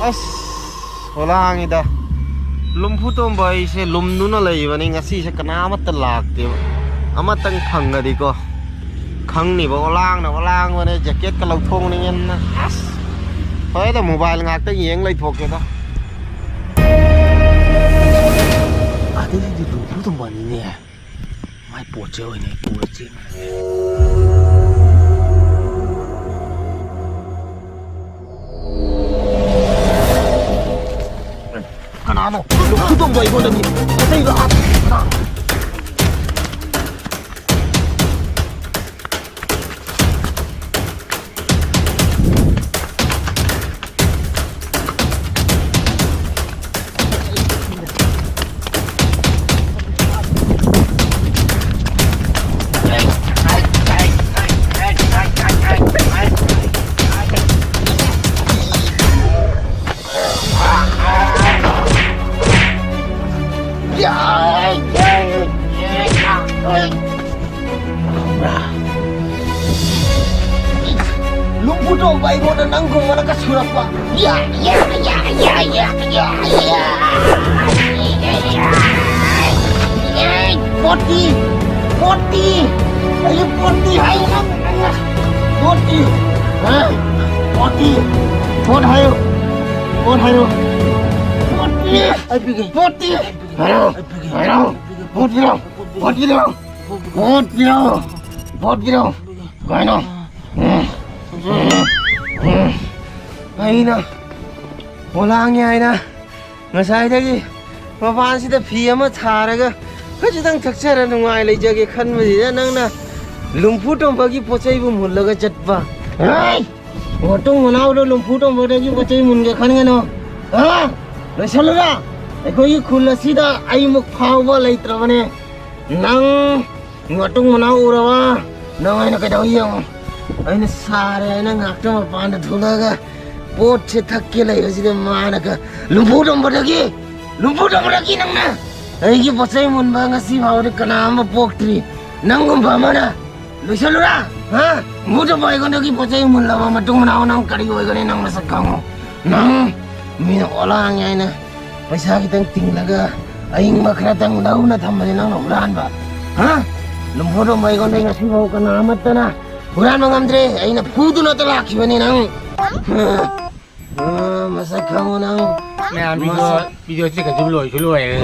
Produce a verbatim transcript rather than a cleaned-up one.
ꯑꯁ, ꯍꯣꯂꯥꯡꯉꯤꯗ꯫ ꯂꯨꯝꯐꯨ ꯇꯣꯝꯕ ꯑꯩꯁꯦ ꯂꯨꯝꯗꯨꯅ ꯂꯩꯕꯅꯤ, ꯉꯁꯤꯁꯦ ꯀꯅꯥ ꯑꯃꯠꯇ ꯂꯥꯛꯇꯦꯕ꯫ ꯑꯃꯇꯪ ꯐꯪꯉꯗꯤꯀꯣ, ꯈꯪꯅꯤꯕ꯫ ꯑꯣꯂꯥꯡꯅ ꯑꯣꯂꯥꯡꯕꯅꯦ, ꯖꯦꯀꯦꯠꯀ ꯂꯧꯊꯣꯛꯅꯤꯡꯉꯦꯅ꯫ ꯑꯁ, ꯍꯣꯏꯗ, ꯃꯣꯕꯥꯏꯜ ꯉꯥꯛꯇ ꯌꯦꯡ ꯂꯩꯊꯣꯛꯀꯦꯗ꯫ ꯑꯗꯨꯗꯤ ꯂꯨꯝꯐꯨ ꯇꯣꯝꯕꯅꯤꯅꯦ꯫ ꯃꯥꯏ ꯄꯣꯠꯁꯦ ꯑꯣꯏꯅ ꯄꯨꯔ ꯆꯦꯟꯈ꯭ꯔꯒꯦ꯫ ꯀꯅꯥꯅꯣ? ꯈꯨꯗꯣꯡꯗꯣ ꯑꯩꯉꯣꯟꯗꯅꯤ꯫ ꯑꯇꯩꯗꯣ ꯑꯥ, ꯀꯅꯥꯅꯣ? ꯂꯨꯝꯐꯨ ꯇꯣꯝꯕ ꯑꯩꯉꯣꯟꯗ ꯅꯪꯒꯨꯝꯕꯅꯒ ꯁꯨꯔꯛꯄ꯫ ꯌꯥ, ꯌꯥ, ꯌꯥ꯫ ꯄꯣꯠꯇꯤ, ꯄꯣꯠꯇꯤ, ꯑꯩ ꯄꯣꯠꯇꯤ ꯍꯥꯏꯌꯨ ꯅꯪ, ꯅꯪꯅ꯫ ꯄꯣꯠꯇꯤ, ꯍꯥ? ꯄꯣꯠꯇꯤ, ꯄꯣꯠ ꯍꯥꯏꯌꯨ, ꯄꯣꯠ ꯍꯥꯏꯌꯨ꯫ ꯄꯣꯠꯇꯤ, ꯑꯩ ꯄꯤꯒꯦ꯫ ꯄꯣꯠꯇꯤ, ꯍꯥꯏꯔꯣ, ꯍꯥꯏꯔꯣ꯫ ꯄꯣꯠ ꯄꯤꯔꯣ, ꯄꯣꯠ ꯄꯤꯔꯣ, ꯄꯣꯠ ꯄꯤꯔꯣ, ꯄꯣꯠ ꯄꯤꯔꯣ꯫ ꯀꯩꯅꯣ? ꯎꯝ, ꯎꯝ, ꯎꯝ꯫ ꯑꯩꯅ ꯄꯣꯂꯥꯡꯉꯦ ꯍꯥꯏꯅ ꯉꯁꯥꯏꯗꯒꯤ ꯃꯄꯥꯟꯁꯤꯗ ꯐꯤ ꯑꯃ ꯊꯥꯔꯒ ꯈꯖꯤꯛꯇꯪ ꯊꯛꯆꯔ ꯅꯨꯡꯉꯥꯏ ꯂꯩꯖꯒꯦ ꯈꯟꯕꯁꯤꯗ, ꯅꯪꯅ ꯂꯨꯝꯐꯨ ꯇꯣꯝꯕꯒꯤ ꯄꯣꯠ ꯆꯩꯕꯨ ꯃꯨꯜꯂꯒ ꯆꯠꯄ꯫ ꯍꯦ! ꯃꯇꯨꯡ ꯃꯅꯥꯎꯗꯣ ꯂꯨꯝꯐꯨ ꯇꯣꯝꯕꯗꯒꯤ ꯄꯣꯠ ꯆꯩ ꯃꯨꯟꯒꯦ ꯈꯟꯒꯅꯨ꯫ ꯍꯥ? ꯂꯣꯏꯁꯜꯂꯨꯔꯥ? ꯑꯩꯈꯣꯏꯒꯤ ꯈꯨꯜ ꯑꯁꯤꯗ ꯑꯩꯃꯨꯛ ꯐꯥꯎꯕ ꯂꯩꯇ꯭ꯔꯕꯅꯦ꯫ ꯅꯪ ꯃꯇꯨꯡ ꯃꯅꯥꯎ ꯎꯔꯕ? ꯅꯪ ꯑꯩꯅ ꯀꯩꯗꯧ ꯌꯦꯡꯉꯨ? ꯑꯩꯅ ꯁꯥꯔꯦ ꯍꯥꯏꯅ ꯉꯥꯛꯇ ꯃꯄꯥꯟꯗ ꯊꯣꯛꯂꯛꯑꯒ ꯄꯣꯠꯁꯦ ꯊꯛꯀꯦ ꯂꯩꯕꯁꯤꯗ ꯃꯥꯅꯒ ꯂꯨꯝꯐꯨ ꯇꯣꯝꯕꯗꯒꯤ, ꯂꯨꯝꯐꯨ ꯇꯣꯝꯕꯗꯒꯤ ꯅꯪꯅ ꯑꯩꯒꯤ ꯄꯣꯠ ꯆꯩ ꯃꯨꯟꯕ ꯉꯁꯤ ꯐꯥꯎꯕꯗ ꯀꯅꯥ ꯑꯃ ꯄꯣꯛꯇ꯭ꯔꯤ꯫ ꯅꯪꯒꯨꯝꯕ ꯑꯃꯅ ꯂꯣꯏꯁꯜꯂꯨꯔꯥ? ꯍꯥ? ꯂꯨꯝꯐꯨ ꯇꯣꯝꯕ ꯑꯩꯉꯣꯟꯗꯒꯤ ꯄꯣꯠ ꯆꯩ ꯃꯨꯜꯂꯕ ꯃꯇꯨꯡ ꯃꯅꯥꯎ ꯅꯪ ꯀꯔꯤ ꯑꯣꯏꯒꯅꯤ? ꯅꯪ ꯅꯁꯛ ꯈꯪꯉꯨ꯫ ꯅꯪ ꯃꯤꯅ ꯑꯣꯂꯥꯡꯉꯦ ꯍꯥꯏꯅ ꯄꯩꯁꯥ ꯈꯤꯇꯪ ꯇꯤꯡꯂꯒ ꯑꯏꯪꯕ ꯈꯔꯇꯪ ꯂꯧꯅ ꯊꯝꯕꯁꯦ ꯅꯪꯅ ꯍꯨꯔꯥꯟꯕ? ꯍꯥ? ꯂꯨꯝꯐꯨ ꯂꯨꯝꯕ ꯑꯩꯉꯣꯟꯗ ꯉꯁꯤꯐꯥꯎ ꯀꯅꯥ ꯑꯃꯠꯇꯅ ꯍꯨꯔꯥꯟꯕ ꯉꯝꯗ꯭ꯔꯦ꯫ ꯑꯩꯅ ꯐꯨꯗꯨꯅꯇ ꯂꯥꯛꯈꯤꯕꯅꯤ ꯅꯪ꯫ ꯑ, ꯃꯁꯛ ꯈꯪꯉꯨ ꯅꯪ꯫ ꯃꯌꯥꯝ ꯚꯤꯗꯤꯑꯣ, ꯃꯁꯛ ꯚꯤꯗꯤꯑꯣꯁꯦ ꯀꯩꯁꯨ ꯂꯣꯏꯁꯨ ꯂꯣꯏꯔꯦ꯫